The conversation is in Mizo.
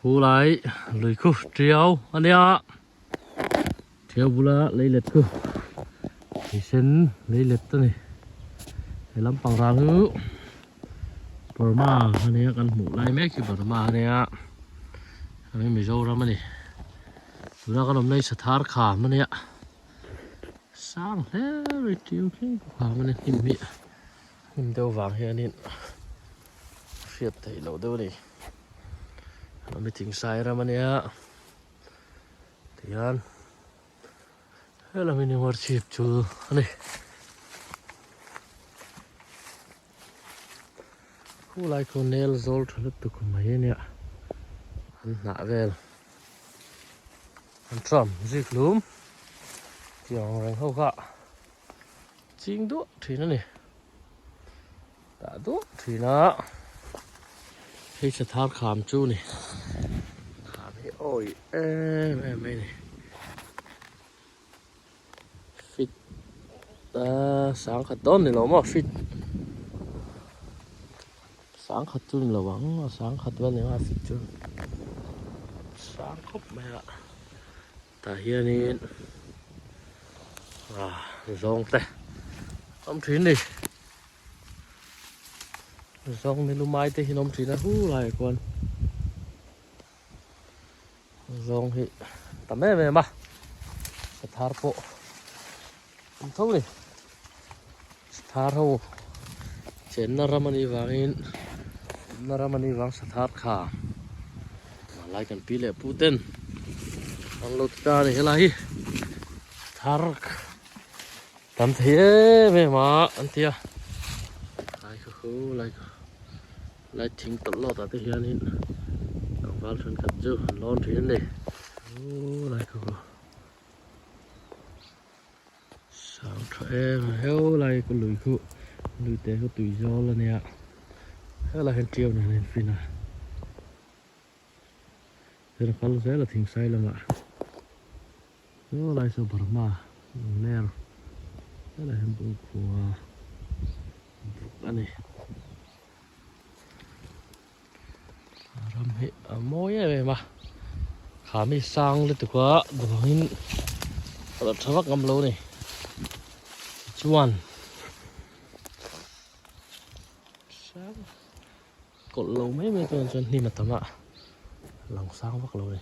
Khulai lui khu tiau a nia tiau bula lei let khu thisen lei let a ni he lampang rang hi Burma a nia kan hmuh lai mek hi Burma a nia hei Mizoram a ni tuna kan awmna hi Sathar kham a nia sang hle mai tiau thleng pawh kham a ni hnim hi hnim deuh vang hianin. Hriat theih loh deuh a ni. Ami thing sai ram a nia tihian helam hi niwar chhip chu a ni. Khulai khu nel zawl tha lutuk mai a nia an hnah vel an tram zik hlum tiang reng ho kha ching duah thin a ni. Tah duah thin a hei sathar kham chu ni kham hi awi em em mai ni fit a sangkhat dawn ni lo maw fit sangkhat chu ni lo ang a sangkhat vel ni a fit chu sang khawp mai a tah hianin ah zawng te awm thin ni. Zawng ni lumai te hi an awm thin a hu laiah khuan zawng hi tam em em a sathar pawh awm tho a ni sathar ho chenna ram a nih vangin awmna ram a nih vang sathar kha lai kan pi leh pu ten an lo ti ta a ni helai hi sathar. Tam thei em em a an ti a lai kha khu lai kha lai thing tawlh lawt ah te hianin tlangval thenkhat chu an lawn thin a ni aw lai kha khu sang tha em a heu lai khu lui khu lui te khu tui zawl a nia helai hian tiau nen a infin a thil a kal zel a thingsai lamah. Saw lai saw Burma lungler helai hian Bungkhua buk a ni. A ram hi a mawi em em a, khami sang lutuk a duangin a lo tha vak ngam lo a ni. Tichuan sang kawlh lo mai mai chuan chuan hnim a tam a, lang sang vak lo a ni.